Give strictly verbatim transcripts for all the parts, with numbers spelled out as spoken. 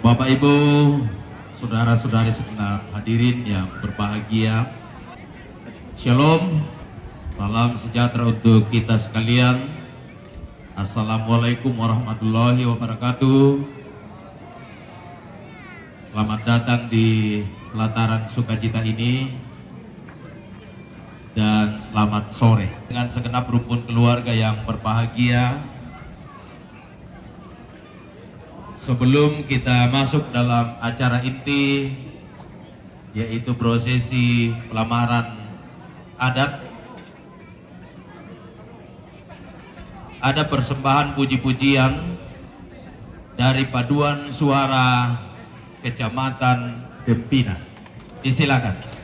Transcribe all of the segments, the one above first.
Bapak, Ibu, saudara-saudari segenap hadirin yang berbahagia, Shalom, salam sejahtera untuk kita sekalian. Assalamualaikum warahmatullahi wabarakatuh. Selamat datang di pelataran sukacita ini, dan selamat sore dengan segenap rukun keluarga yang berbahagia. Sebelum kita masuk dalam acara inti, yaitu prosesi pelamaran adat, ada persembahan puji-pujian dari Paduan Suara Kecamatan Dempina. Disilakan.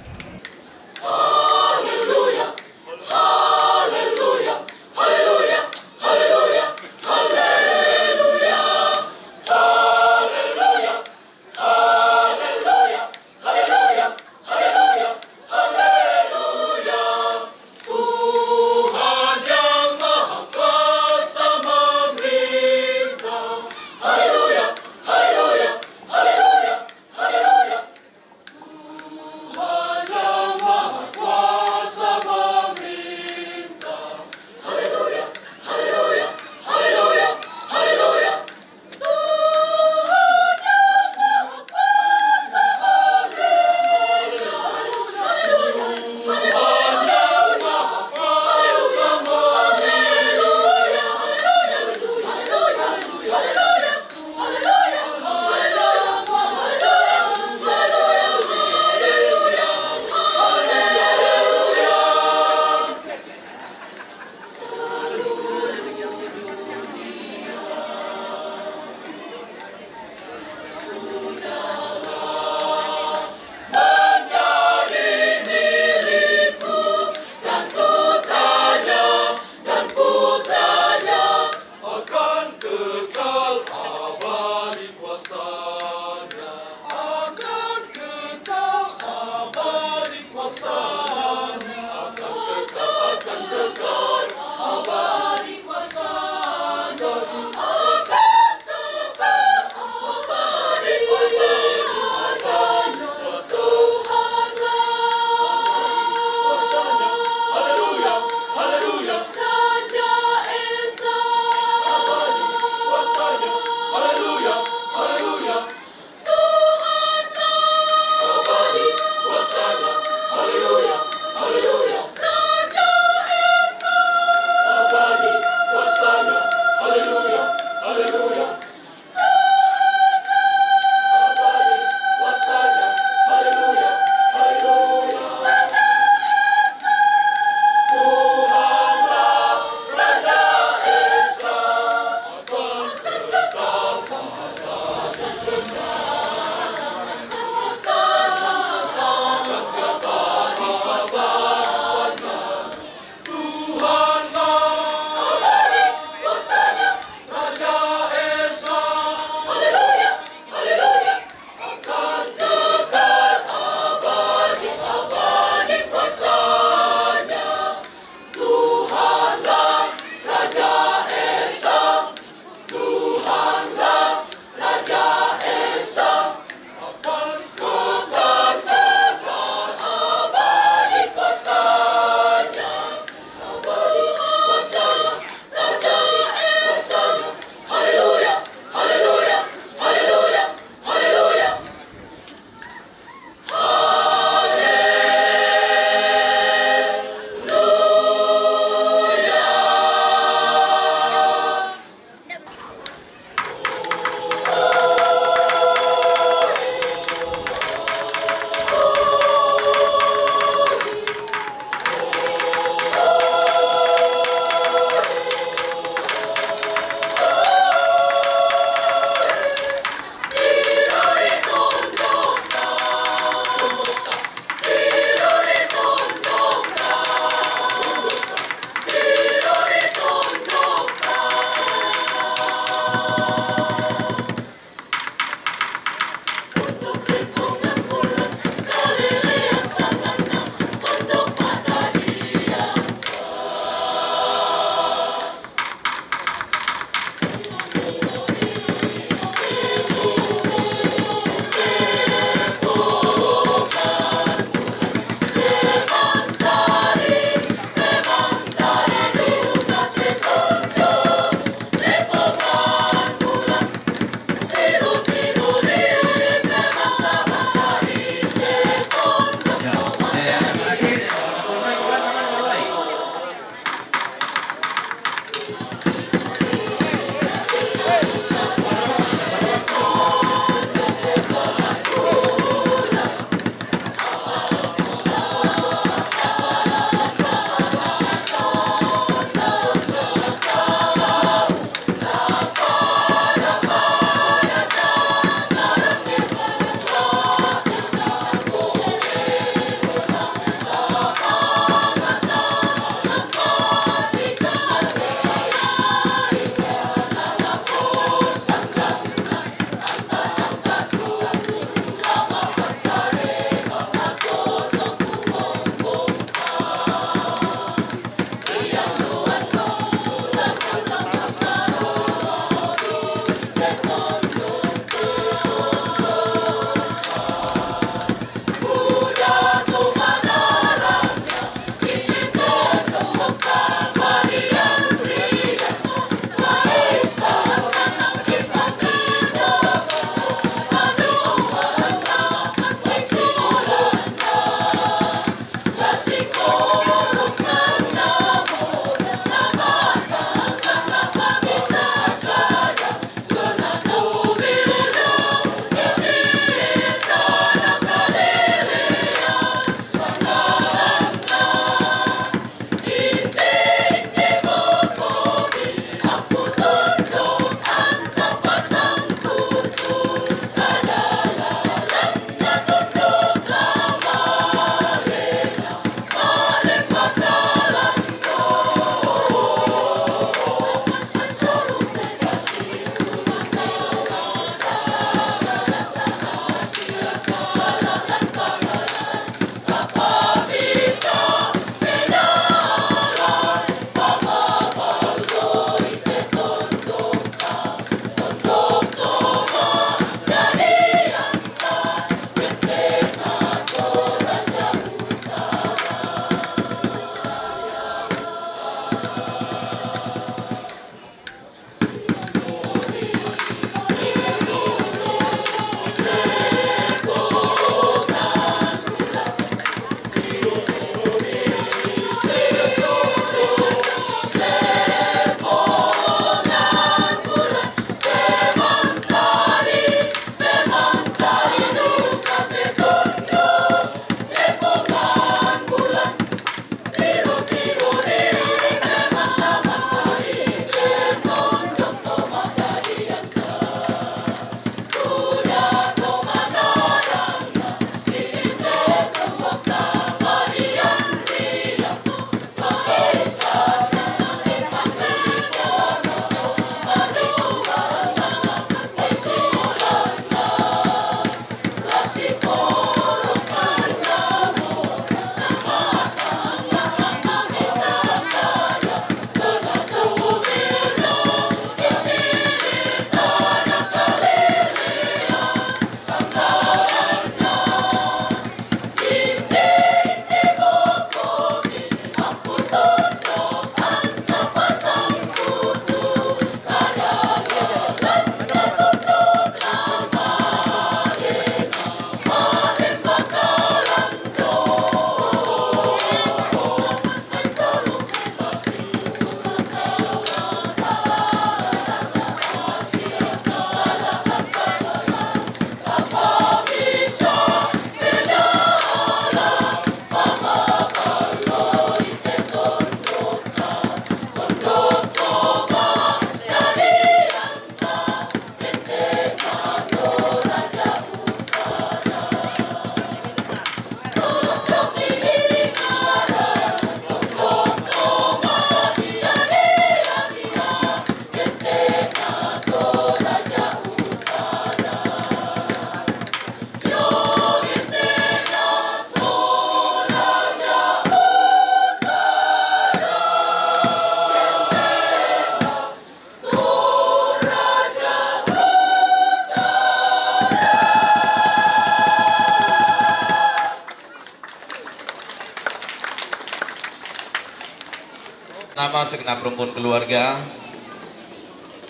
Nama segenap rumpun keluarga,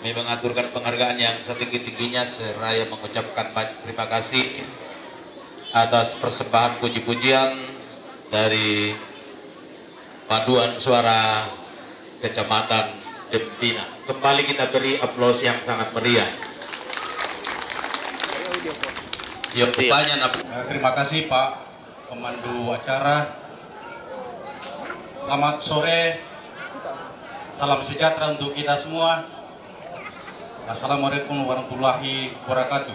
kami mengaturkan penghargaan yang setinggi-tingginya seraya mengucapkan banyak terima kasih atas persembahan puji-pujian dari Paduan Suara Kecamatan Dempina. Kembali kita beri aplaus yang sangat meriah. Yuk, banyak. Eh, terima kasih, Pak Pemandu Acara. Selamat sore. Salam sejahtera untuk kita semua. Assalamualaikum warahmatullahi wabarakatuh.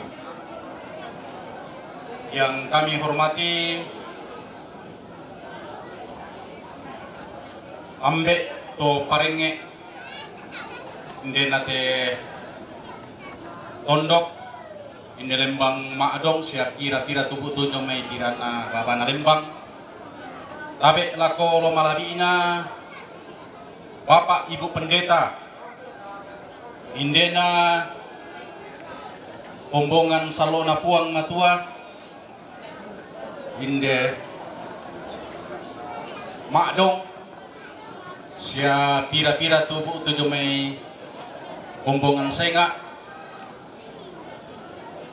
Yang kami hormati, Ambe' to Parenge', inde na te Tondok, inde Lembang Ma'dong, sia pira-pira tubu tu jomai pirana babana Lembang. Tabe' lako lo malabi'na Bapak Ibu Pendeta, indena Kombongan Sallona Puang Matua, inde Ma'dong, sia pira-pira tubu tu jomai Kombongan Senga'.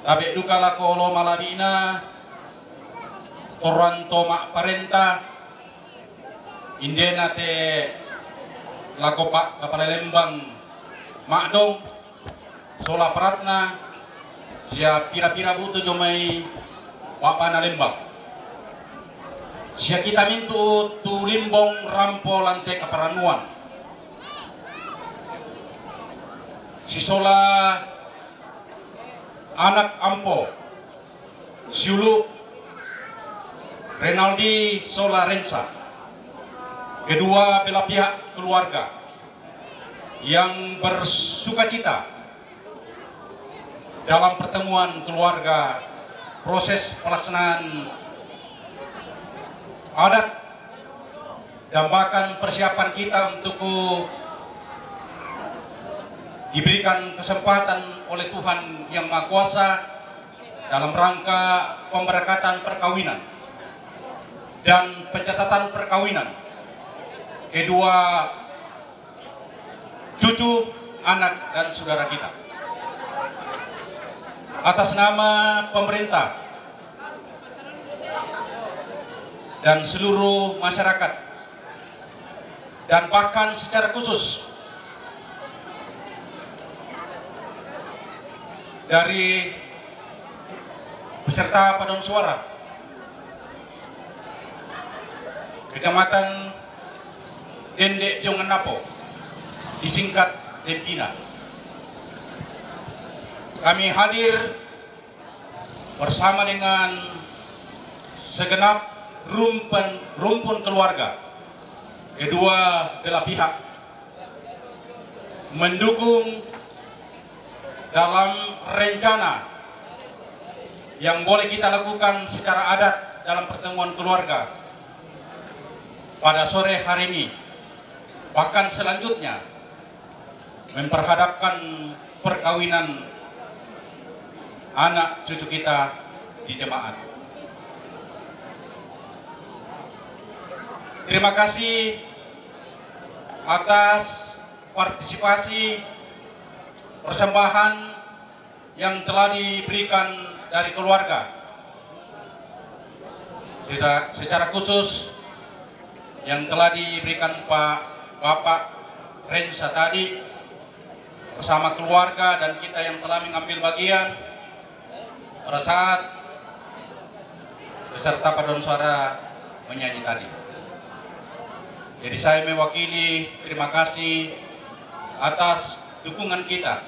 Tabe' duka lako lo malabi'na torang to ma'parenta, indena te lako Pak Kapala Lembang Ma'dong, sola paratna, sia pira-pira bu'tu jomai pa'bana Lembang. Sia kita mintu' tu Limbong rampo lan te kaparannuan. Sisola anak ampo, siulu' Renaldi sola Rensa. Kedua belah pihak keluarga yang bersukacita dalam pertemuan keluarga, proses pelaksanaan adat, dan bahkan persiapan kita untuk diberikan kesempatan oleh Tuhan Yang Maha Kuasa dalam rangka pemberkatan perkawinan dan pencatatan perkawinan kedua cucu, anak, dan saudara kita. Atas nama pemerintah dan seluruh masyarakat, dan bahkan secara khusus dari beserta Paduan Suara Kecamatan Dende Tiongan Napo, disingkat Dempina. Kami hadir bersama dengan segenap rumpun, rumpun keluarga kedua belah pihak mendukung dalam rencana yang boleh kita lakukan secara adat dalam pertemuan keluarga pada sore hari ini, bahkan selanjutnya memperhadapkan perkawinan anak cucu kita di jemaat. Terima kasih atas partisipasi persembahan yang telah diberikan dari keluarga. Secara, secara khusus yang telah diberikan Pak, Bapak Rensa tadi bersama keluarga dan kita yang telah mengambil bagian pada saat beserta Paduan Suara menyanyi tadi. Jadi saya mewakili terima kasih atas dukungan kita.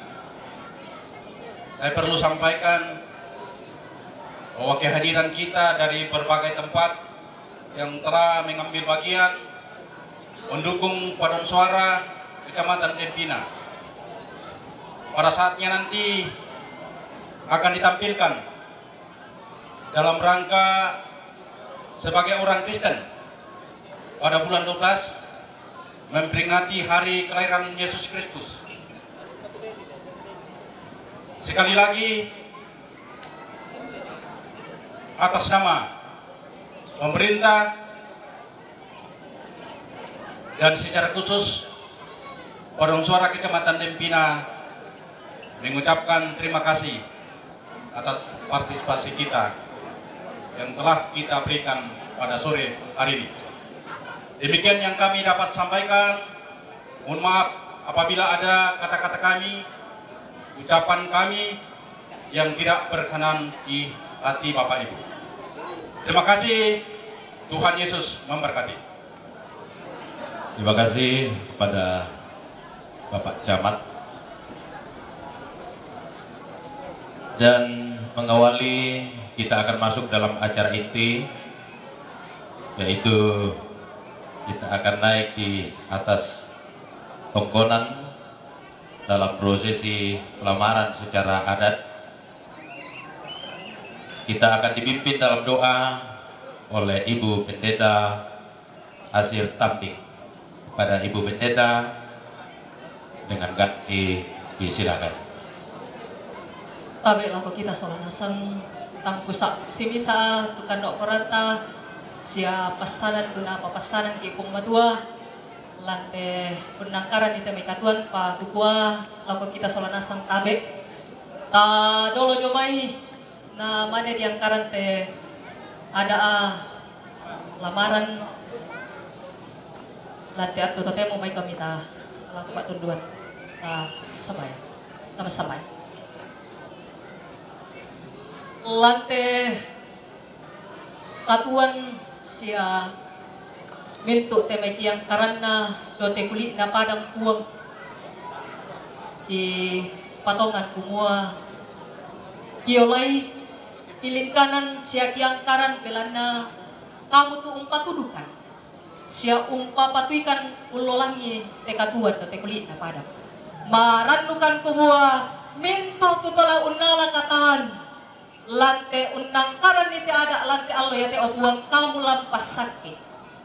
Saya perlu sampaikan bahwa kehadiran kita dari berbagai tempat yang telah mengambil bagian mendukung Paduan Suara Kecamatan Dempina pada saatnya nanti akan ditampilkan dalam rangka sebagai orang Kristen pada bulan dua belas memperingati hari kelahiran Yesus Kristus. Sekali lagi, atas nama pemerintah dan secara khusus Paduan Suara Kecamatan Dempina mengucapkan terima kasih atas partisipasi kita yang telah kita berikan pada sore hari ini. Demikian yang kami dapat sampaikan. Mohon maaf apabila ada kata-kata kami, ucapan kami yang tidak berkenan di hati Bapak Ibu. Terima kasih. Tuhan Yesus memberkati. Terima kasih kepada Bapak Camat. Dan mengawali, kita akan masuk dalam acara inti, yaitu kita akan naik di atas tongkonan dalam prosesi lamaran secara adat. Kita akan dipimpin dalam doa oleh Ibu Pendeta Asir Tambing. Kepada Ibu Pendeta, dengan kami disilakan. Tabe' lako kita sola nasang, tangku sa' simisa tu kando' koranta, sia passanan tu napapassanan ki Puang Matua, lan te unnangkaran ni te mai katuoan patukua lako kita sola nasang tabe'. Ta dolo jo mai, na mane diangkaran te ada'a lamaran, lan te attu totemo mai kami ta lako pa'tunduan, ta sambayang, ta massambayang. Lan te katuoan sia mintu' te mai kiangkaranna do te kuli'na padang Puang, kipatongan kumua kiolai, kilingkanan sia kiangkaran, belanna kamu tu umpatudukan sia umpapatuikan ullolangi te katuoan do te kuli'na padang. Marannukan kumua mintu' tu tola unnala katan, lan te unnangkaran ni te ada', lan te allo iate, o Puang, kamu lampasakki.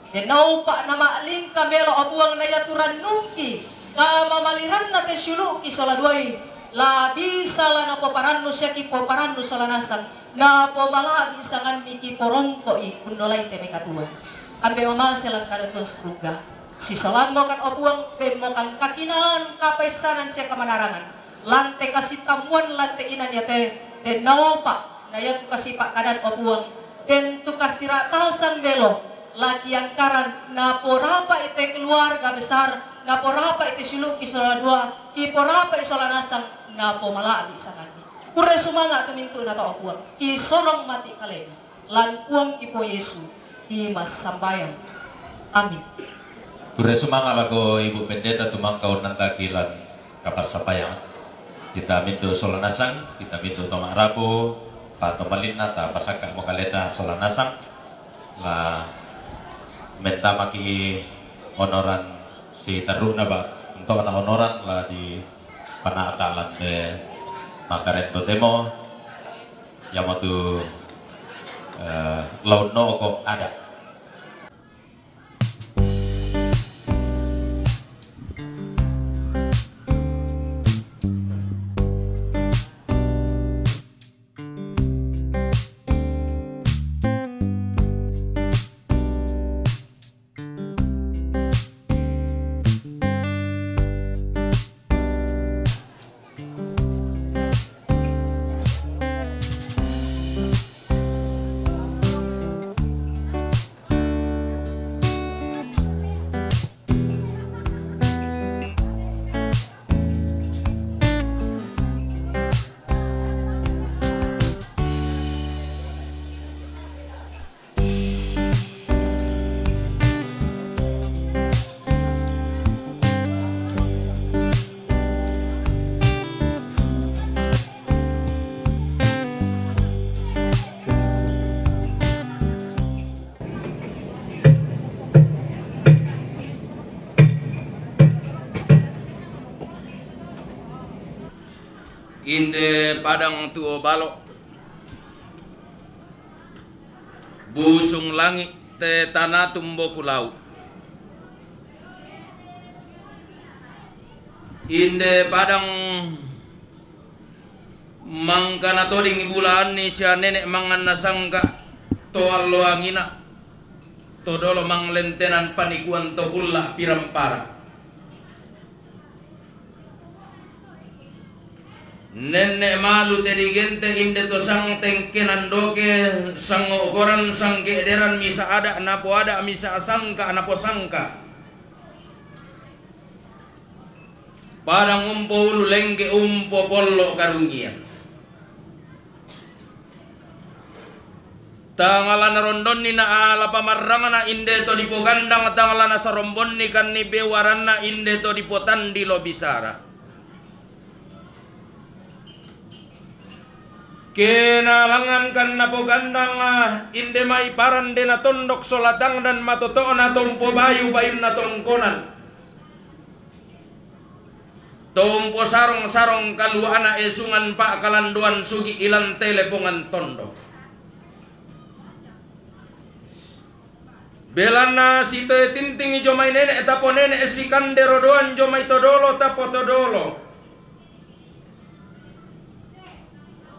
Denno upa' nama'lingka melo, o Puang, na iatu rannungki, kamamaliranna te siulu'ki sola duai, la bisa la napoparannu sia kipoparannu sola nasang, napomala'bi' sanganni kiporongko'i unnolai te mai katuoan. Ambe' mamase lan kada Tuhan suruga, sisolammokan, o Puang, bemmokan kakinaan, kapaissanan sia kamanarangan. Lan te kasitammuan, lan te inan iate, denno upa' na iatu kasipa'kadaan, o Puang, den tu kasira'tasan melo, la kiangkaran, naporapa'i te keluarga besar, naporapa'i te siulu'ki sola dua, kiporapa'i sola nasang, napomala'bi' sanganni. Kurre sumanga' tu mintu'na tau, o Puang, kisorong mati' kalemi. Lan Puangki Puang Yesu, kimassambayang. Amin. Kurre sumanga' lako Ibu Pendeta tu mangkaunnantaki lan kapassampayangan. Kita mintu' sola nasang, kita mintu' to ma'rapu, patomalinna ta pasakka'mo kaleta sola nasang, la mentamaki' onoran siterru'na, ba' ento'na onoran la dipana'ta' lan te makaren totemo. Iamotu, eh, launno ko ada'. Inde padang tuo balo', busung langi' te tana tumboku lau'. Inde padang mangkana toding bulaanni sia nene' manganna sangga', to alloangina, to dolo manglentenan panikuan to kulla' pirampara. Nenne' malu te digente' inde to sangteng kenandoke, sango'koran sangke'deran misa ada' napoada' misa sangka' naposangka'. Padang umpoulu lengge' umpopollo' karungian. Tangala narondonni na ala pamarrangna inde to dipogandang, tangala nasarombonni kanni bewaranna inde to dipotandi lo bisara. Kenalangan kan napogandang, ah, inde mai parande na tondok solatang dan matoto'na tompo bayu-bayunna tongkonan. Tompo sarong-sarong kaluana esungan pa'kalandoan sugi' ilan telepongan tondok. Belanna sitoe tintingi jomai nene' taponene' sikande rodoan jomai todolo tapotodolo.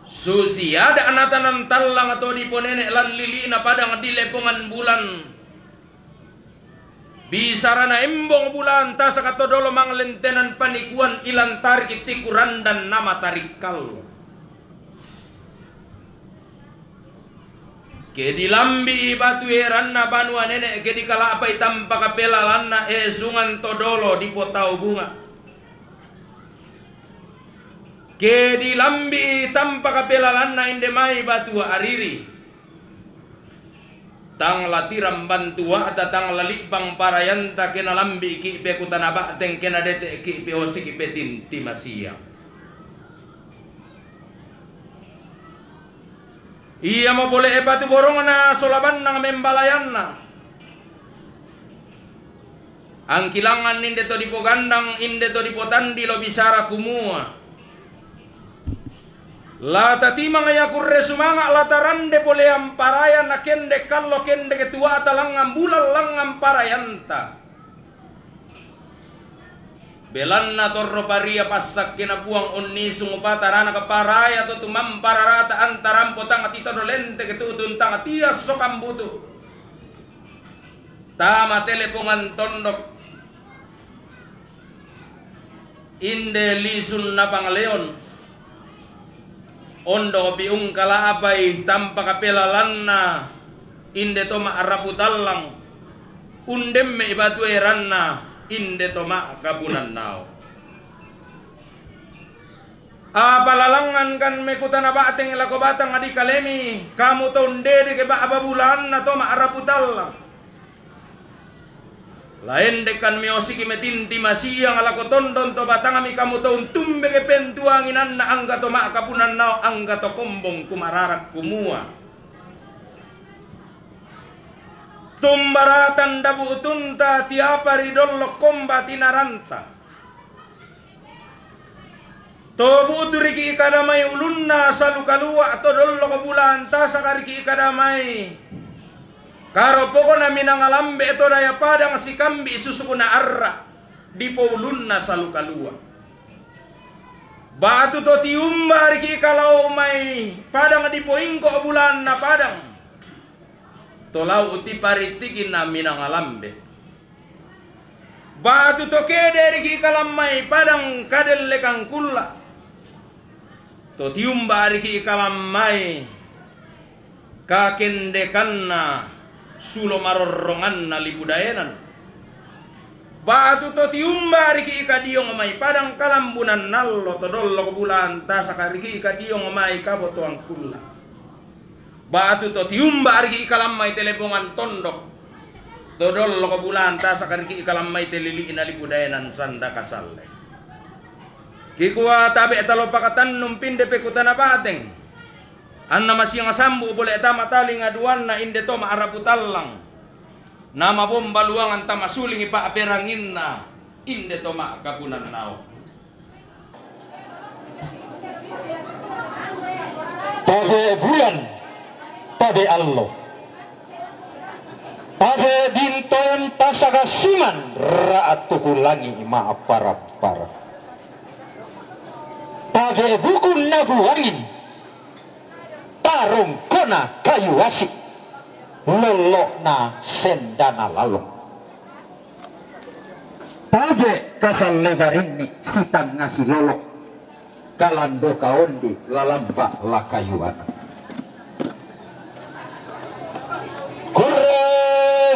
Susi ada' natanan tallang to diponene' lan lili'na padang di lepongan bulan. Bisarana embong bulan tasaka todolo manglentenan panikuan ilan tariki tikurandan nama tarikkallo. Ke dilambi'i batu eranna banua nene', ke dikala'pai tampaka pelalanna esungan todolo dipotau bunga. Ke dilambi'i tampaka pelalanna inde mai batua ariri. Tang la tiramban tua'ta, tang la li'bang parayanta, ke nalambi'ki' pe kutana ba'teng, ke nadete'ki' pe osiki' pe tinti masiang. Iamo pole e batu borongna sola bannang membalayanna. Angkilangan inde to dipogandang, inde to dipotandi lo bisara kumua, la tatimang ia kurre sumanga', la tarande poleang paraya, na kende kallo kende ketuata langngan bulan langngan parayanta. Belanna torro paria passakkena Puang unnisung upata ranaka paraya to tumampara rata antarampo tang titodo lenteke tutun tang tiasso kambutu. Tama telepongan tondok. Inde lisun napangleon. Ondo piung kala'pai tampaka pelalanna inde to ma'rapu tallang. Undemme'i batu eranna inde to ma'kapunannao. Apa lalangngan kan mekutana ba'teng lako batang adi kalemi, kamu to undedeke ba'ba bulanna to ma'rapu tallang. Laendekkan meosiki metinti masiang lako tondon to batangmi, kamu to untumbeke pentuang inanna angga to ma'kapunannao angga to kombong kumararak kumua. Tumbaratan dabu utunta tiapa ri dollo komba tinaranta. To bu'tu riki' kada mai ulunna salu kalua', to dolloko bulan tasaka riki' kada mai. Karo pokona minanga lambe' to daya padang sikambi' susuku na arra' dipoulunna salu kalua'. Ba'tu to tiumba riki' kalau mai padang dipoingko bulanna padang. To lau' tiparitiki na minanga lambe'. Ba'tu to kede riki' kalammai padang kadellekan kulla'. To tiumba riki' kalammai kakendekanna sulo marorronganna lipu daenan. Ba'tu to tiumba riki' kadiong mai padang kalambunan allo to dollok bulan tasaka riki' kadiong mai kabotoan kulla'. Ba'tu to tiumba riki' kalammai telepongan tondok. To dolloko bulan tasaka riki' kalammai telili'na lipu daenan sanda kasalle. Kikua tabe' talo pakatannum pinde pekutana ba'teng. Anna masiang sambu' pole tama talinga duanna inde to ma'rapu tallang. Namabomba luangan tama sulingi pa'peranginna inde to ma'kapunannao. Tabe' bulan, tabe' allo, tabe' bintoen tasaka siman ra'attuku langi' ma'para-para. Tabe' bukun nabuangin, tarongkona kayu asi', lollo'na sendana lalong. Tabe' kasalle barinni sitangnga silolo. Kalando kaondi lalamba lakayuan. Kurre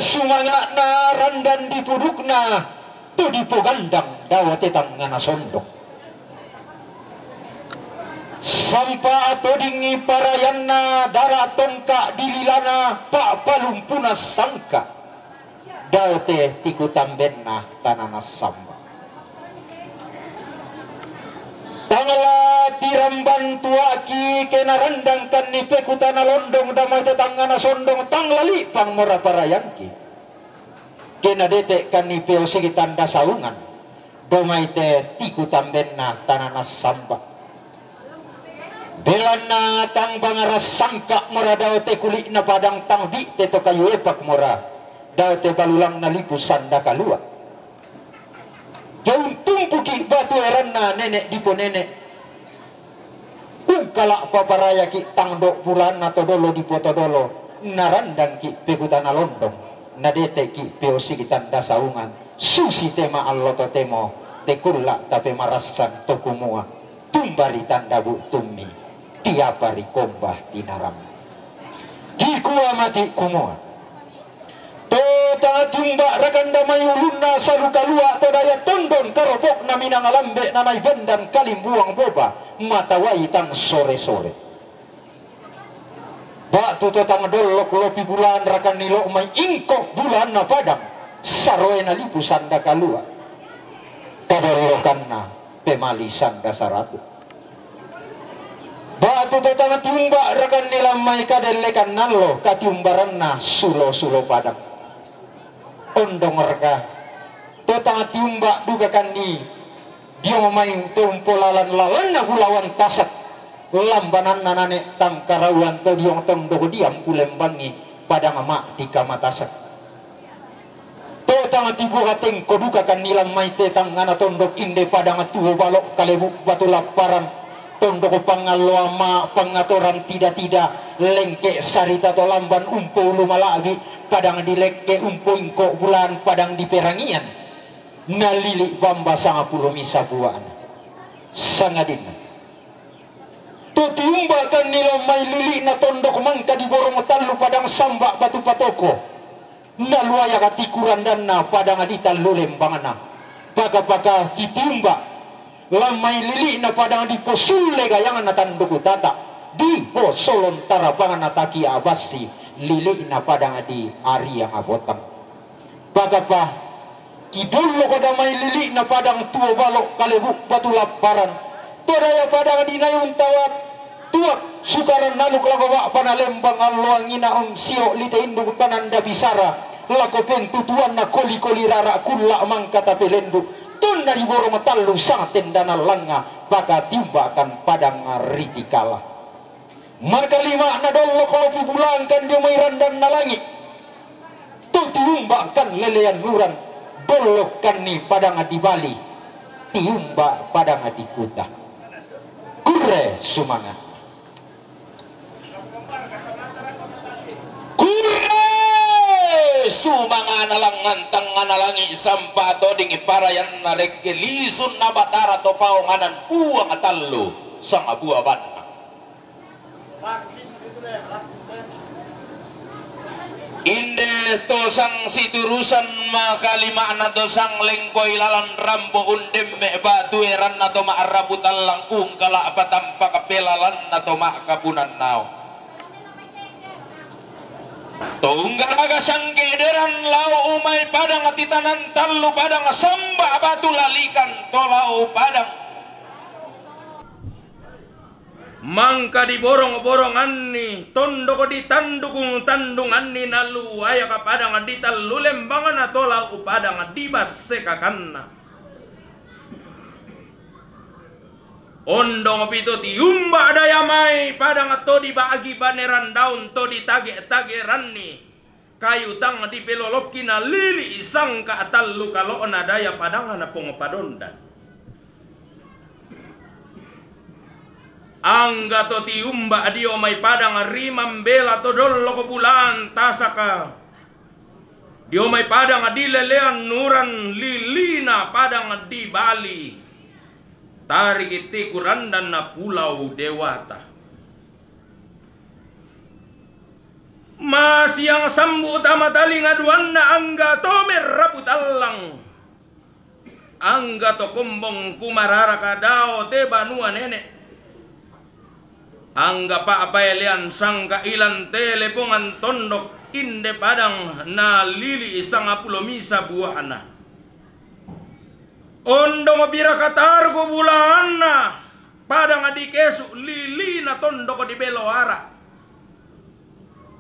sumanga'na randan di pudukna, tu dipogandang dao te tangngana sondok. Sampa todingi parayanna dara tongka di lilana pa'palumpuna sangka. Dao te tikutambenna tanana samba. Tangla tiramban tuaki kena randangkanni pekutana londong damaite tangngana sondong tangla lipang mora parayangki. Kena dete'kanni peosiki tanda saungan. Domaite tikutambenna tanana samba. Belanna tang bangara sangka mora dao te kuli'na padang tang bi'te to kayu epak mora dao te balulangna lipu sanda kalua. Keuntumpuki batu eranna nene' dipo nene'. Ungkala' paparayaki tang do' pulaanna to dolo dipo to dolo, narandangki pekutana londong, nadete'ki peosiki tanda saungan, susi tema allo totemo, tekulla' tapemarassan to kumua, tumba ri tanda bu'tummi, tiapa ri komba tinaram. Kikua mati' kumua, To tangatiumba' rakanda mai ulunna salu kalua' to daya tondon karopo'na minanga lambe' nanai bendan kalimbuang boba matawai tang sore-sore. Ba'tu to tang dollok lopi bulaan rakanni lo' mai ingko' bulaanna padang saroena lipu sanda kalua'. Kadollokanna pemali sanda saratu. Ba'tu to tangatiumba' rakanni lammai kadellekan nallo katiumbaranna sulo-sulo padang. Ondong raka to tangatiumba' dukakanni dio mai to umpolalan-lalanna bulawan tasak, lambananna nane' tangkarauan to diong tondok diampu lembangi padang ma' di kamatasak. To tangatibuha tengko dukakanni lammai te tangngana tondok inde padang tuo balo' kalebu' batu lapparan, tondok pangalloan ma' pangatoran tida-tida, lengke' sarita to lamban umpoulu mala'bi' padang di lekke' umpoingko' bulaan padang di perangian. Nalili' bamba sangapulo misa buana. Sangadinna to tiumbakanni lammai lili'na tondok mangka di borong tallu padang samba' batu patoko. Naluayaka tikurandanna padang di tallu lembangna. Paka-paka titiumba' lammai lili'na padang di posulle gayangna tanduk tata, di posolon tarapangna takia' bassi, lili'na padang di ariang botang. Paka-paka Kidolloko damai lili'na padang tuo balo' kalebu' batu lapparan. To daya padang di nayun tawat tuak sukaran naluk lako ba'pana lembang alloang ina'un sio' lite induk pananda bisara lako pentutuanna koli-koli rara' kulla' mangka tapelenduk. Tonna di borong tallu sang tendana langa pakatiumbakan padang ritikala. Makalima'na dollok lopi bulangkan dio mai randanna langi'. To tiumbakan lelean nuran, dollokkanni padang di Bali, tiumba padang di Kuta. Kurre sumanga'. Kurre sumanga'na langngan tangngana langi' sampa todingi parayanna rekke lisunna Batara to paonganan Puang tallu sanga bua banna. Inde to sang siturusan makalima'na to sang lengkoi lalan rambo undemme' batu eranna to ma'rapu tallang ungkala' patampak pelalanna to ma'kapunan nao. To unggaraga sangkederan lao umai padang titanan tallu padang samba' batu lalikan to lao padang. Mangka diborong-boronganni tondok ditandung-tandunganni naluayaka padang di tallu lembangna to lao padang di bassekakanna. Ondong pito tiumba' daya mai padang to diba'gi baneran daun to ditage-tageranni. Kayu tang dipelolokki nalili' sangka' tallu kalo'na daya padang na pong padondan. Angga to tiumba' dio mai padang ri mambela to dollok bulaan tasaka, dio mai padang di lelean nuran lilina padang di Bali. Tariki tiku randanna Pulau Dewata. Masiang sambu tama talinga duanna angga to merrapu tallang. Angga to kombong kumararaka dao te banua nene. Angga pa'paelean sangka ilan telepongan tondok inde padang na lili sangapulo misa buana. Ondong biraka targu bulaanna padang di Kesu lilina tondok di Beloara.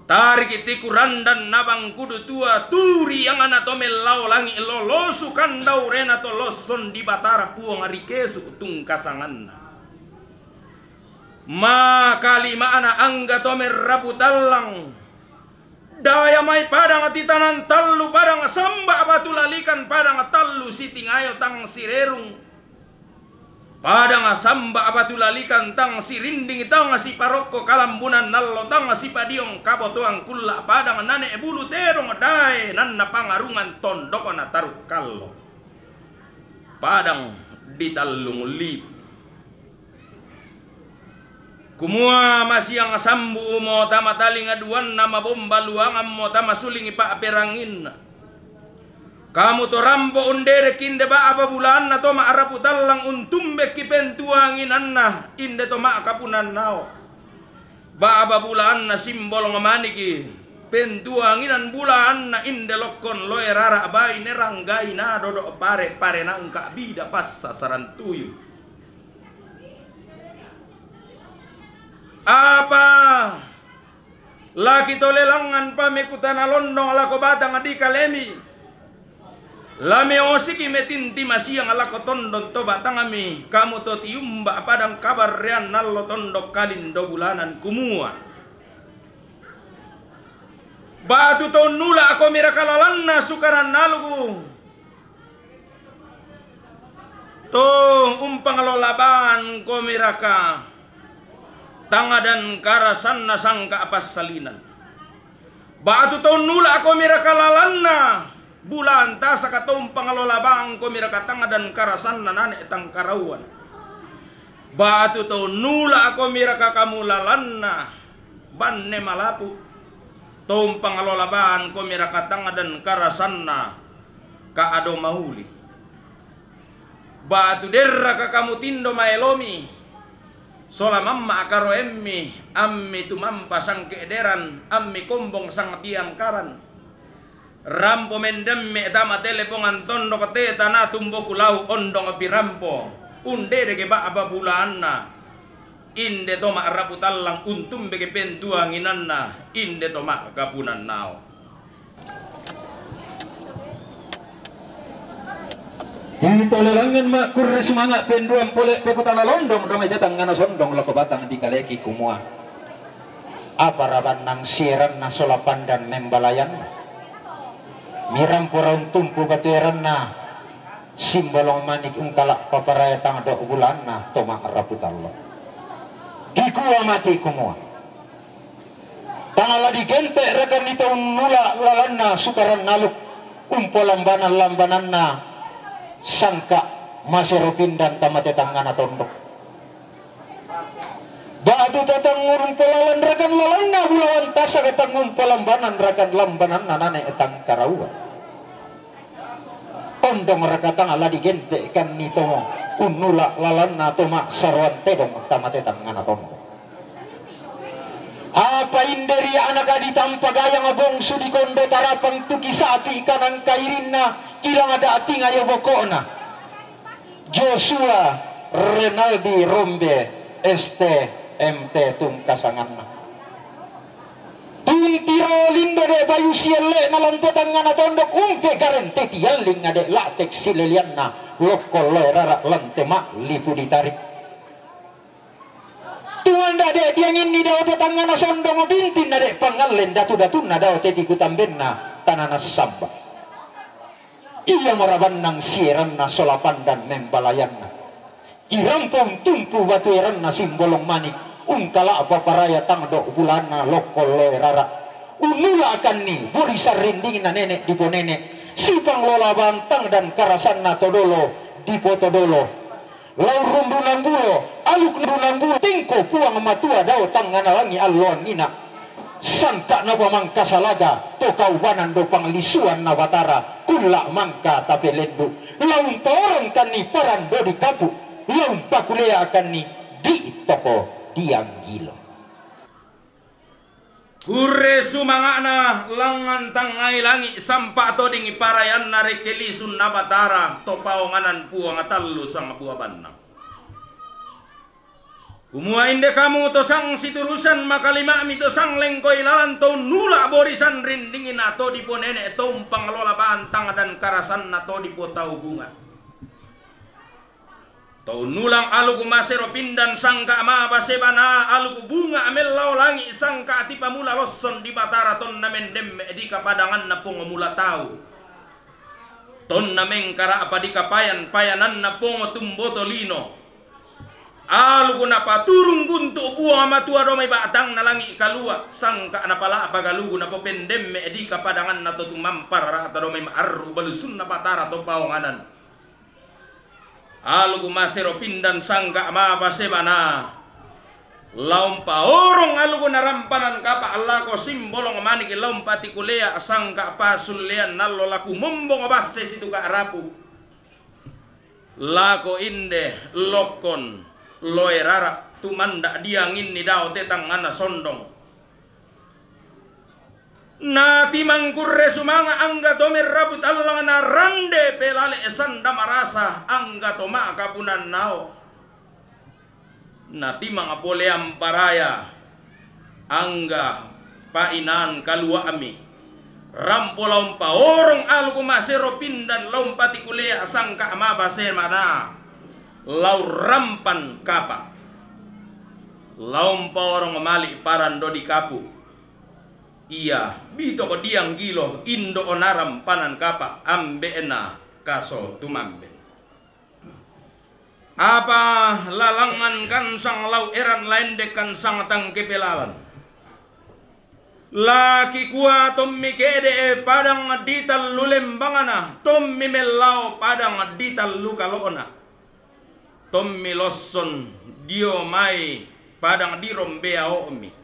Tariki tiku randan na bangkudu tua turi angana to mellao langi lolosu kandaurena to losson di Batara Puang ri Kesu tungkasanganna. Makalimana angga to merrapu tallang. Daya mai padang titanan tallu padang samba batu lalikan padang tallu sitingayo tang sirerung. Padang samba batu lalikan tang sirinding tang siparokko kalambunan nallo tang sipadiong kabotoang kulla padang nane bulu tedong dae nanna pangarungan tondoko na taruk kallo. Padang di tallung lipu. Kumua masiang sambu mo tama talinga duanna mabomba luangan mo tama sulingi pa'peranginna. Kamu to rampo undedeki inde ba'ba bulaanna to ma'rapu tallang untumbekki pentuanginanna inde to ma'kapunannao. Ba'ba bulaanna simbolong maniki pentuanginan bulaanna inde lokkon loe rara baine ranggaina dodo pare pare nangka bida passa sarantuyu. Apa laki to lelangan pamekutana londong lako batang di kalemi. Lameosiki metinti masiang lako tondon to batangmi kamu to tiumba padang kabarrean nallo tondok kalindo bulanan kumua. Batu to nula ako miraka lalanna sukaran naluku. To umpangalola bangko miraka tangadan karasanna sangka passalinan. Batu to nula ako miraka lalanna bulan tasaka to umpangalola bangko miraka tangadan karasanna nane tangkarauan. Batu to nula ako miraka kamu lalanna banne malapu. To umpangalola bangko miraka tangadan karasanna ka ado mauli. Batu derraka kamu tindo maelomi sola mamma karoemmi ammi tumampa sangke'deran ammi kombong sangtiangkaran. Rampo mendemme tama telepongan tondok te tana tumboku lau ondong pirampo undedeke ba'ba bulaanna. Inde to ma'rapu tallang untumbeke pentuanginanna inde to ma'kapunannao. Hitolelangen ma'kurre sumanga' penduang pole pekutana londong dome jatangngana sondong lako batang di kaleki kumua. Apa rabannang sieranna sola pandan membalayanna. Mirampo raung tumpu batueranna simbolong manik ungkala paparaya tang do bulaanna to ma'rapu tallo. Dikua mati kumua. Tang la digente' rakanni to unnula lalanna sukaran naluk umpolambanan-lambananna sangka masero pindan tama te tangngana tondok. Ba'tu to tang urung polalan rakan lalanna bulawan tasaka tang umpolambanan rakan lambananna nane tangkaraua. Ondong raka tang la digente' kanni to unnula lalanna to ma'saroan tedong tama te tangngana tondok. Apa inde ri anaka ditampa gayang bongsu dikondo tarapang tuki sapi kanang kairinna kilang da'ting ayo boko'na. Joshua Renaldi Rombe S T M T tungkasanganna. Tuntiro lindo de bayu sielle'na lan te tangngana tondok umpe garente tialling ade la'tek silelianna lokko loe rara lan te ma'lipu ditarik. Tuanda de dianginni dao te tangngana sondong bintinna de pangallen datu-datunna dao te dikutambenna tanana samba. Ia marabannang sieranna sola pandan membalayanna. Kirampo untumpu batueranna simbolong manik ungkala'pa paraya tang do bulaanna lokko loe rara. Unnulakanni bori sarrindingna nene diponene sipanglola bantang dan karasanna todolo dipotodolo. Lau rundunan bulo, aluk rundunan bulo, tingko Puang Matua dao tangngana langi alloangina. Sangka napamangkasalaga to kaubanan do panglisuan na Batara, kulla mangka tapelendu, lau umpaorongkanni paran do di kapu, lau umpakuleakanni di toko dianggilo. Kurre sumanga'na langngan tangngai langi', sampa' todingi parayanna rekke lisunna Batara to paonganan Puang tallu sangbuabanna. Kumua inde kamu to sang siturusan, makalima'mi to sang lengkoi lalan, to unnula' borisan rindingina, to diponene' to umpanglola bantang dan karasanna, to dipotau bunga'. To unnulang aluku masero pindan sangka' mapa sebana, aluku bunga' mellao langi' sangka' tipamula losson di Batara, tonna mendemme' di kapadanganna Pongo mula tau, tonna mengkara'pa di kapayan-payananna Pongo tumboto lino. Aluku napaturung guntu' Puang Matua dao mai ba'tangna langi' kalua', sangka' napala'pa galuku napopendemme' di kapadanganna to tumamparara'ta dao mai ma'arru' balusunna Batara to paonganan. Aluku masero pindan sangka' mapa sebana. Lau umpaorong aluku narampanan kapa' lako Simbolong Maniki, lau umpatikulea sangka' pasullean allo, laku mombong basse situka' rapu. Lako inde lokkon loe rara', tumanda' dianginni dao te tangngana sondong. Natimang kurre sumanga', angga to merrapu tallang, narande pelale' sanda marasa, angga to ma'kapunan nao. Natimang pole amparaya, angga pa'inaan kalua'mi. Rampo lau umpaorong aluku masero pindan, lau umpatikulea sangka' mapa sebana, lau rampan kapa'. Lau umpaorong mali' paran do di kapu. Ia bitoko dianggilo, indo' narampanan kapa', ambe'na kaso tumamben. Apa lalangngan kansang lau eran laende kansang tangkepelalan. Lakikua tommi ke'de' padang di tallu lembangna, tommi mellao padang di tallu kalo'na. Tommi losson dio mai padang di rombeao'mi.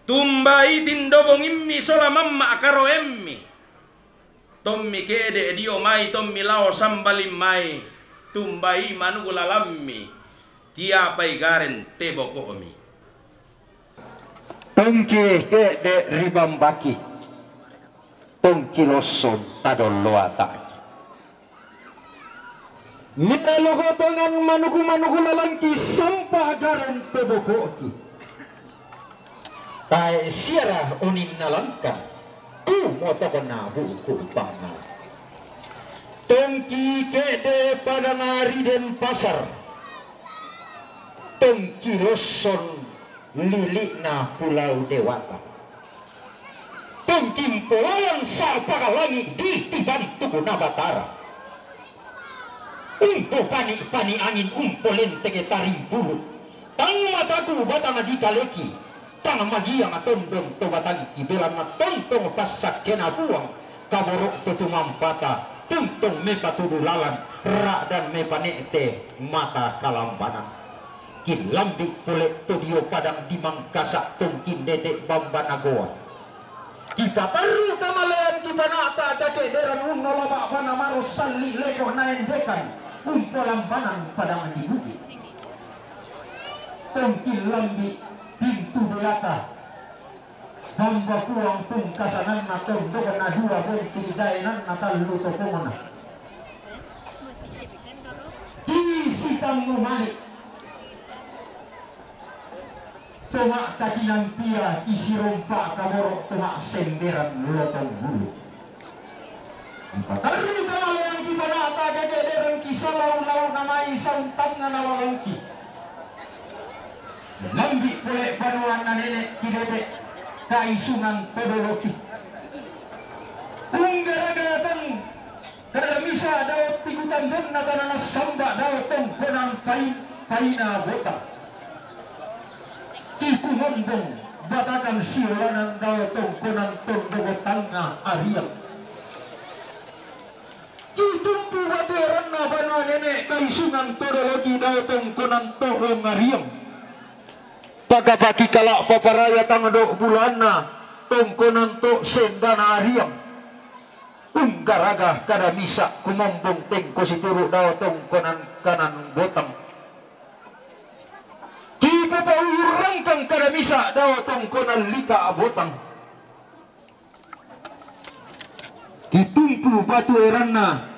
Tumbai tindo bongimmi sola mamma' karoemmi. Tommi ke'de' dio mai, tommi lao sambaling mai, tumbai manuku lalammi, tiapai garen teboko'mi. Tongki ke'de' ribambaki, tongki losson tadolloataki. Mineloko tongan manuku-manuku lalangki, sampa garen teboko'ki. Tae' siara oninna langka, tu motokna buku pangnga. Tongki ke'de' padang ri Denpasar, tongki losson lili'na Pulau Dewata. Tongki mpolalang sa'paka langi' di tibantukna Batara. Umpopani'-pani' angin, umpolenteke tarimpulu. Tang mataku batang di kaleki, tang magiang tondong to batangki, belanna tontong passakkena Puang, kaboro' to tumampata, tuntong mepatudu lalan, ra'dan mepane'te mata kalambanan. Killambi' pole to dio padang di Mangkasa', tongki ndete' bambana goa. Kipatarru kamalean kipana'ta kake'deran unnola ba'bana maro salli' leko' naendekan umpolambanan padang di budi. Tongki lambi' pintu belata, hamba Puang pungkasananna tondokna dua bongki daenanna tallu topongna. Isi tammu mali'. Toma' katinantia isi rompa' kaboro' toma' semberan lotong bulu. Tarru kamalean kipana'ta kake'deran kisalau-lau namai sauntangnga nalalangki. Lambi' pole banuanna nene' kidete' kaisungan todoloki. Unggaraga tang kada misa dao tikutambonna tanana samba dao tongkonan pai-, paina bota. Ikumombong batakan siolanan dao tongkonan tondoko tangnga ariang. Tumpu batu eranna banua nene' kaisungan to doloki dao tongkonan to ongariang. Pagapaki kala' paparaya tangdo bulaanna tongkonan to sendana ariang. Unggaraga kada misa' kumombong tengko situru' dao tongkonan kanan botang. Kipapauyurrangkang kada misa' dao tongkonan lika' botang. Kitumpu batu eranna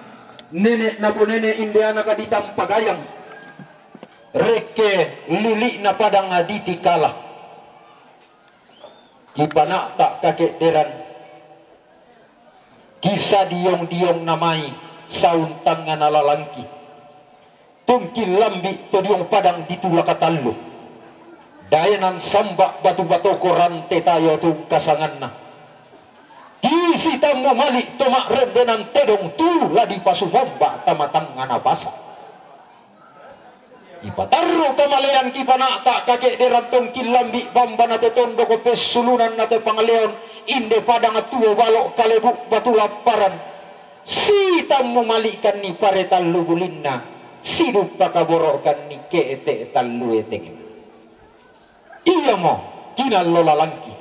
nene' naponene' inde anaka ditampagayang. Rekke lili'na padang ditikala. Kipana'ta' kake'deran. Kisadiong-diong namai sauntangnga nalalangki. Tungki lambi' to diong padang ditulaka tallu. Daenan samba' batu batoko rante tayo tungkasanganna. Kisitammu mali' to ma'rendenan tedong tu la dipasumomba' tama tangnga napasa'. Ipatarru' kamalean kipana'ta' kake'deran tongki lambi' bamba na te tondoko pessulunan na te pangaleon inde padang tuo balo' kalebu' batu lapparan. Sitammu mali'kanni pare tallu bulinna, siduppa kaboro'kanni ke'te' tallu etengnna. Iamo kinallo lalangki.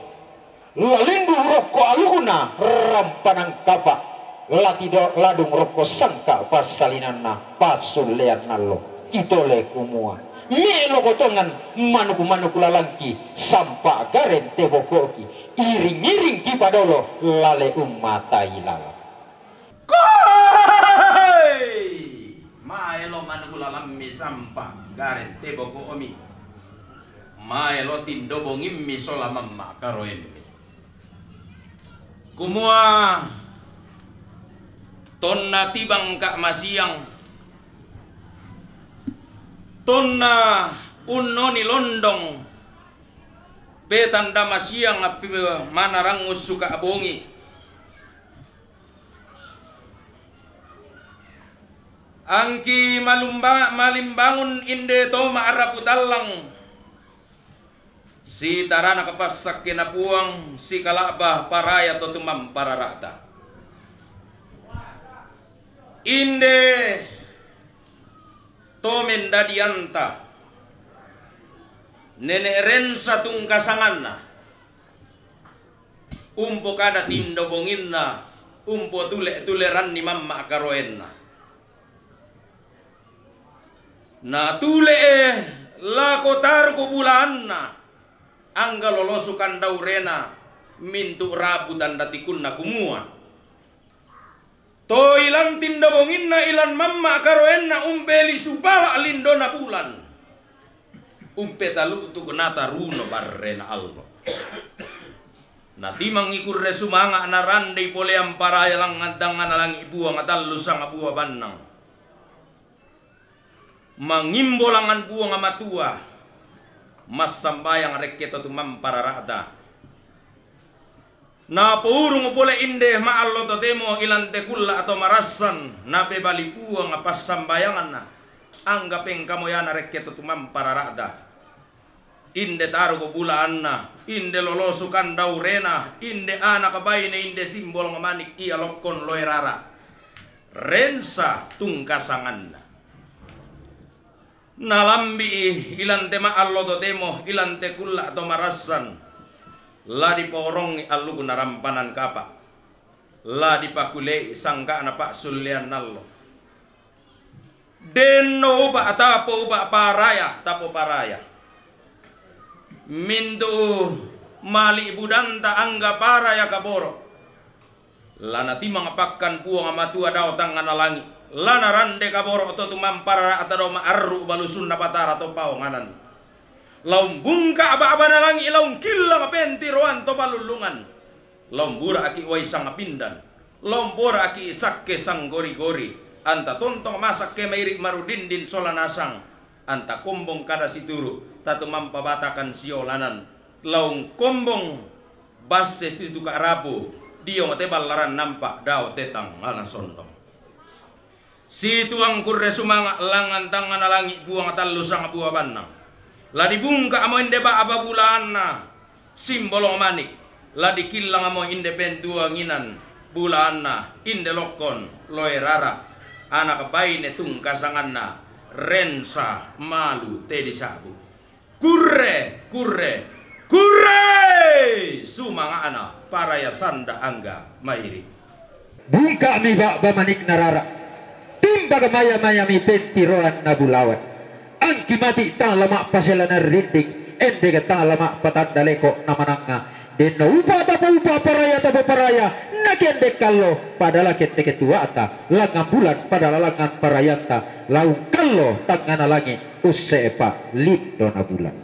Lalendu rokko alukna rampanan kapa', latido ladung rokko sangka' passalinanna passullean allo. Kitole kumua, me'loko tongan manuku-manuku lalangki, sampa' gareng te boko'ki, iring-iring kipadolo lale ummatai lalang. Koi! Maelo manuku lalammi sampa' gareng te boko'mi. Maelo tindo bongimmi sola mamma' karoemmi. Kumua, tonna tibangka' masiang, tonna unnoni londong, petanda masiang appi manarang ussuka' bongi. Angki malumba-, malimbangun inde to ma'rapu tallang. Sitarana kapassakkena Puang, sikala'ba paraya to tumamparara'ta. Inde to mendadianta, nene' Rensa tungkasanganna. Umpokada tindo bonginna, umpotule-tuleranni mamma' karoenna. Natule'e lako taruku bulaanna, angga lolosu kandaurena mintu' rabu tanda tikunna kumua, to ilan tindo bonginna ilan mamma' karoenna umpelisu pala' lindona bulan. Umpetalu'tu' nata runo barrena allo. Natimangi kurre sumanga' narandei polean paraya langngan tangngana langi' buang tallu sanga bua bannang. Mangimbo langngan Puang Matua, massambayang rekke to tumamparara'ta. Napourung pole inde ma'allo totemo ilan te kulla' to marassan, napebali Puang passambayanganna, angga pengkamoyana rekke to tumamparara'ta. Inde taruko bulaanna, inde lolosu kandaurena, inde anaka baine, inde simbolong manik ia lokkon loe rara. Rensa tungkasanganna. Nalambi'i ilan te ma'allo totemo, ilan te kulla' to marassan, la diporongngi alluku narampanan kapa', la dipakule'i sangka'na pa'sullean allo. Denno upa' tapo upa' paraya, tapo paraya. Mintu' mali' budanta angga paraya kaboro'. La natimang pakkan Puang Matua dao tangngana langi', la narande kaboro' to tumamparara'ta dao ma'arru' balusunna Batara to paonganan. Laung bungka' ba'bana langi', laung killang pentiroan to palullungan. Laung bura'ki' wai sangpindan, laung bora'ki' sakke sanggori-gori, anta tontong masakke mairi' marudindin sola nasang, anta kombong kada situru', tatumampabatakan siolanan, laung kombong basse situka' rapu, diong te ballaran nampa' dao te tangngana sondong. Situang kurre sumanga' langngan tangngana langi' buang tallu sanga bua bannang. La dibungka'mo inde ba'ba bulaanna simbolong manik. La dikillangmo inde pentuanginan bulaanna inde lokkon loe rara. anak baine tungka sanganna, Rensa Malu Tedi Sabu. Kurre, kurre, kurre! Sumanga'na paraya sanda angga mairi. Bungka'mi ba'ba manikna rara, timbaga maya-mayami pentiroanna bulawan. Angki mati tang lama' paselanan rinding, endega tang lama' patanda leko' namanangnga. Denno upa' tapoupa', paraya tapoparaya, nakende kallo, padala kende ketua'ta, langngan bulan, padala langngan parayanta, laung kallo tangngana langi', usse'pa lindona bulan.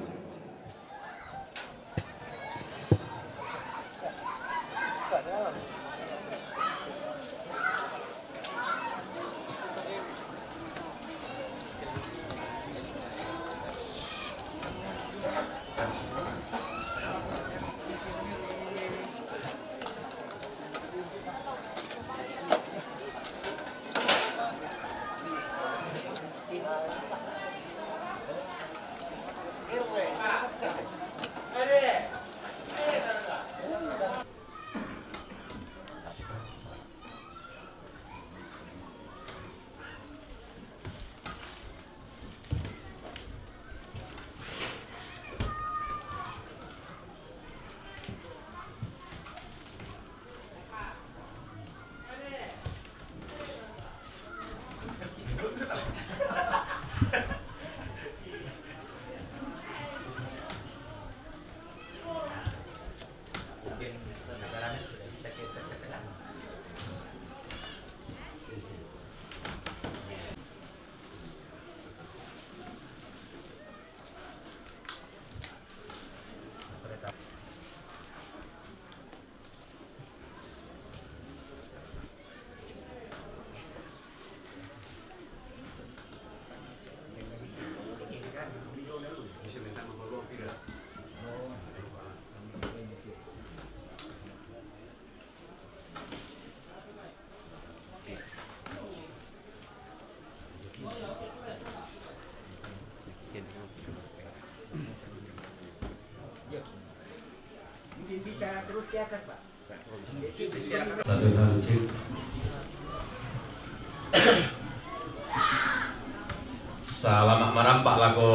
Mungkin bisa terus ke atas, Pak. Satu, dua, cek. Salama' marampa' lako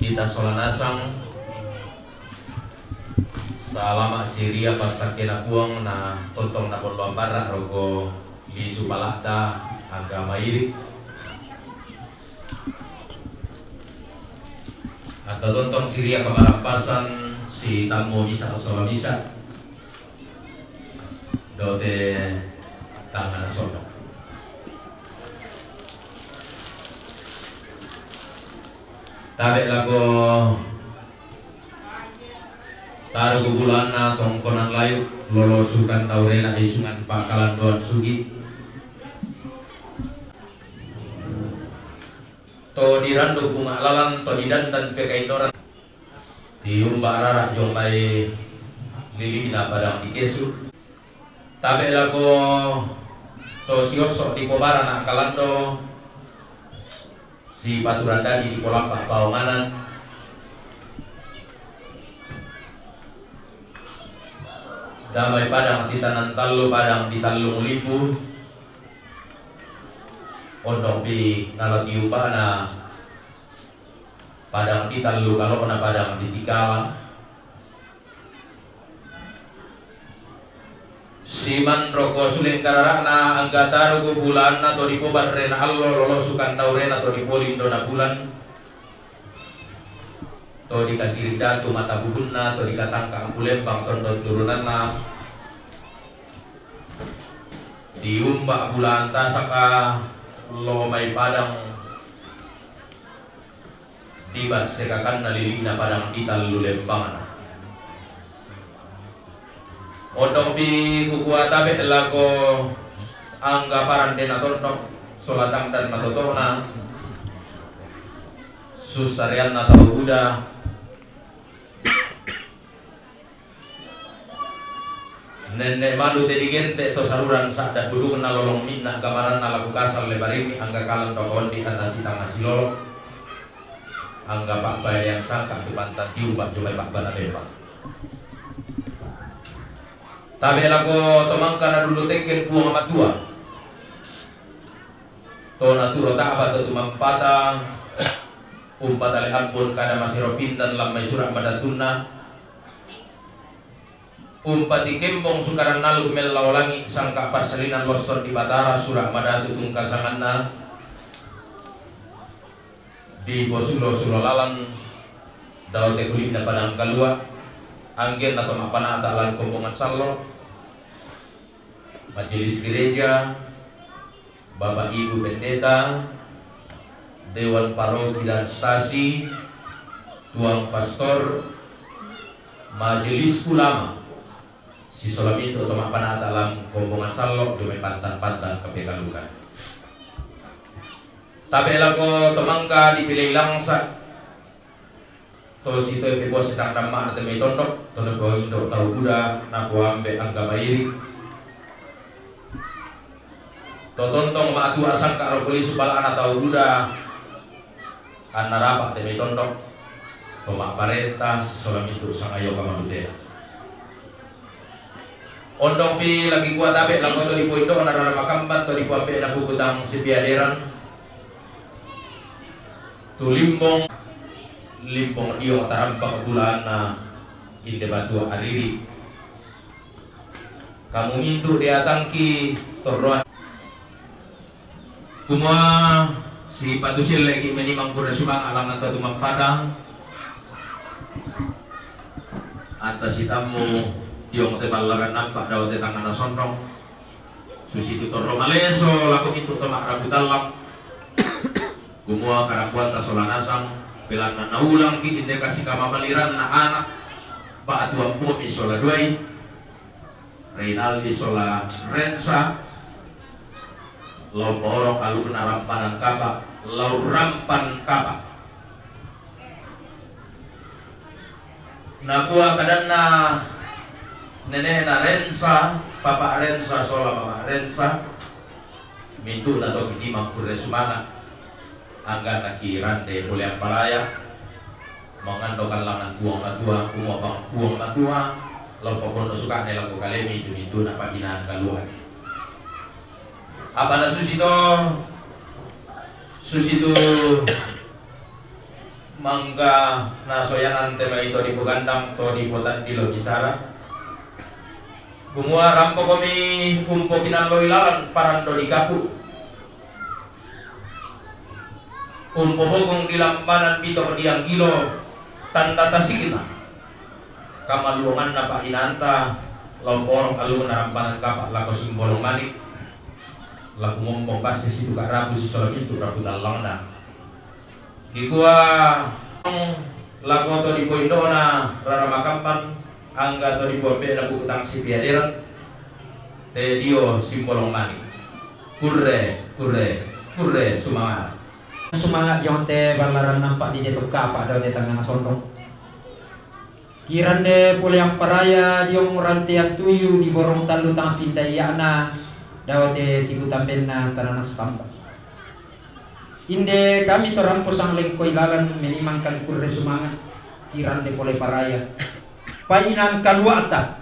kita sola nasang. Salama' siria passakkena Puang na tontong nabolloang barra' roko lisu pala'ta angga mairi. Atau tontong siria kamarampasan sitammu misa' sola misa'. Dote tangngana sono. Tabe' lako taru kubulanna tongkonan layu, lolo sukan taurena isungan pakalandoan sugi. To dirandu bunga lalan, to didandan pekaindoran. Tiumba rara jomai lilina padang dikesu. Tabe' lako to siosso' dipobara na kalando, sipaturan dadi dipolampa paonganan. Damai padang titanan tallu, padang ditallu mulipu. Ondongpi nala tiumbana padang ditallu kalo'na padang ditikala. Simanroko suleng karara'na angga taruku bulaanna to dipobarrena allo, lolosukan taurena to dipolindona bulan, to dikasiri datu mata buhunna, to dikatangka ampu lembang tondon turunanna, diumba bulaan tasaka lo mai padang Dibas sekakanna lili'na padang ditallu lembangna. Ondongpi kukua tabe' lako angga parande natondok sola tangdan matoto'na, sussareanna tau buda. Nenne' manu te digente' to saruran sa'da budukna lolong minna' gamaranna laku kasal lebarinni angga kalan to kondi anna sitanga silolo. Angga pa'paelean sangka' tu pantan tiumba jomai pa'bana leba. Tabe' lako to mangka nadullu tekken Puang Matua. Naturo ta'ba to tumampata, umpatali ampun kada masiro pindan lammai sura' madatunna, umpatikembong sukaran aluk mellau langi' sangka' passalinan losson di Batara sura' madatu tungkasanganna, diposulo-sulo lalan dao te kuli'na padang kalua', anggenna to ma'panata' lan kombongan sallo, majelis gereja, Bapak Ibu Pendeta, Dewan Paroki dan Stasi, Tuang Pastor, Majelis Ulama, sisola mintu' to ma'panata' lan kombongan sallo, dio mai pantan-pantan kapekalukan. Tabe' lako to mangka dipilei langsa', to sitoe pepuas tang damma'na te mai tondok, to napoindo' tau buda, napoambe' angga mairi'. To tontong ma'tua sangka' ro poli supala'na tau buda, anna rapa' te mai tondok, to ma'parenta sisola mintu' sangayo kamalutena. Ondongpi lagi kuatabe' lako to dipoindo'na rara makamban to dipoambe'na buku tang sipiaderan, tu limbong, limbong dio tarampak bulaanna inde batua ariri'. Kamu mintu' diatangki torroan. Kumua sipatu sille'ki' menimang kurre sumanga' langngan to tumampata, anta sitammu diong te ballaran nampa' dao te tangngana sondong, susitu torro maleso lako mintu' to ma'rapu tallang, kumua karampoanta sola nasang, belanna naulangki' inde kasikamamaliranna ana', ba'tu ampomi sola duai, Rinaldi sola Rensa, lao paorong alukna rampanan kapa', lao rampan kapa'. Nakua kadanna nene'na Rensa, Papa Rensa sola Mama Rensa, mintu'na to kinimang kurre sumanga', angganna kirande pole amparaya, mangandokan langngan Puang Matua, kumua Puang Matua, lao paponno suka'na lako kalemi tu mintu'na pa'inang kalua'. Apa na susi to, susi tu mangga nasoyanante mai to dipogandang, to dipotandilo bisara. Kumua rampokomi umpokinalloi lalan parando di kapu'. Umpobogong di lambanan bito dianggilo, tanda tasikna. Kamaluanganna pa'inanta, lao porong alukna rampanan kapa' lako Simbolong Manik, lako mompong basse situka' rapu sisola mintu' rapu tallangna. Kikua lako to dipoindo'na rara makamban, angga to dipoambe'na buku tang sipiaderan, te dio Simbolong Manik. Kurre, kurre, kurre sumanga'. Sumanga' diong te ballaran nampa' di te tokka apa' dao te tangngana sondong. Kirande pole amparaya diong rante attuyu di borong tallu tang pindaiya'na dao te tibu tambenna tanana samba. Inde kami to rampo sanglengkoi lalan menimang kami kurre sumanga', kirande pole paraya. Pa'inang kalua'ta,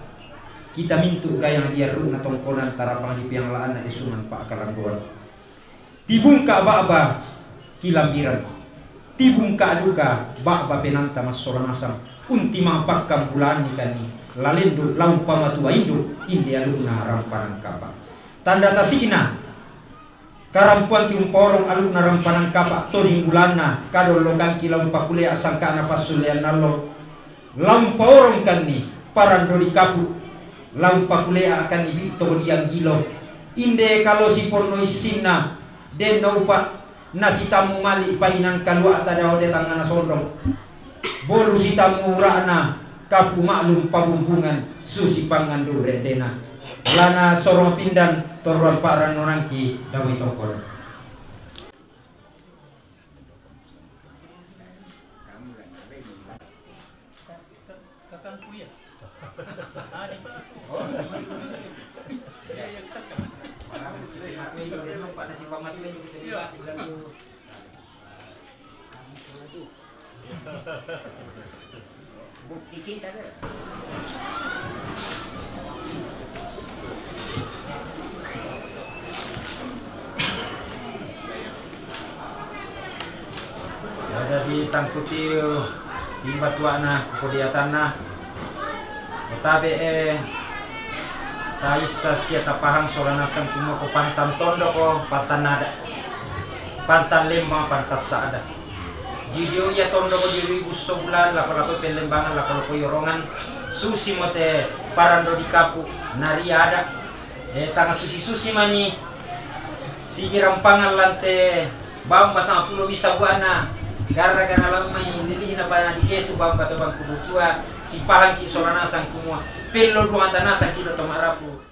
kita mintu' gayang diarru'na tongkonan tarapang dipiangla'anna esungan pa'kalandoan. Tibungka' ba'ba kilambiran, tibungka' duka ba'ba penanta massola nasang, untimang pakkambulaanni kami, lalendu' la umpamatua indu', inde alukna rampanan kapa'. Tanda tasi'na, karampoangki umpaorong alukna rampanan kapa' toding bulaanna, kadollokangki la umpakulea sangka'na passullean allo, la umpaorongkanni parando di kapu', la umpakuleakanni bi'to dianggilo. Inde kalo siponno issinna, denno upa' nasitammu mali' pa'inang kalua'ta dao te tangngana sondong. Bolu sitammu ura'na kapu' ma'lum pabumbungan susi pangngan dure' dena. Lana sorong pindan torroan pa'rannonangki damai tongkona. Kakangku ya. Ah, di mana? Iya, iya, kakak. Iya. Bukti cinta dia. Di tangkutiu, timba tuana, ko diatanna. Otabe e, taissa sia tapahang sola nasang kumua ko pantang tondoko, pantang nada. Pantang lembang, pantang sada. Jidio ia tondoko jidio ibu sobulan, lako-lako pellembangan, lako-lako iorongan, susi mote parando di kapu, naria ada. E, tanga susi-susi mani, sigi rampangan lante bamba sangapulo bisa buana, gara-gara lammai lilihi na bana di kesu bamba to bangku butua, sipahangki sola nasang kumua, pello duang tanasang kita to marapu.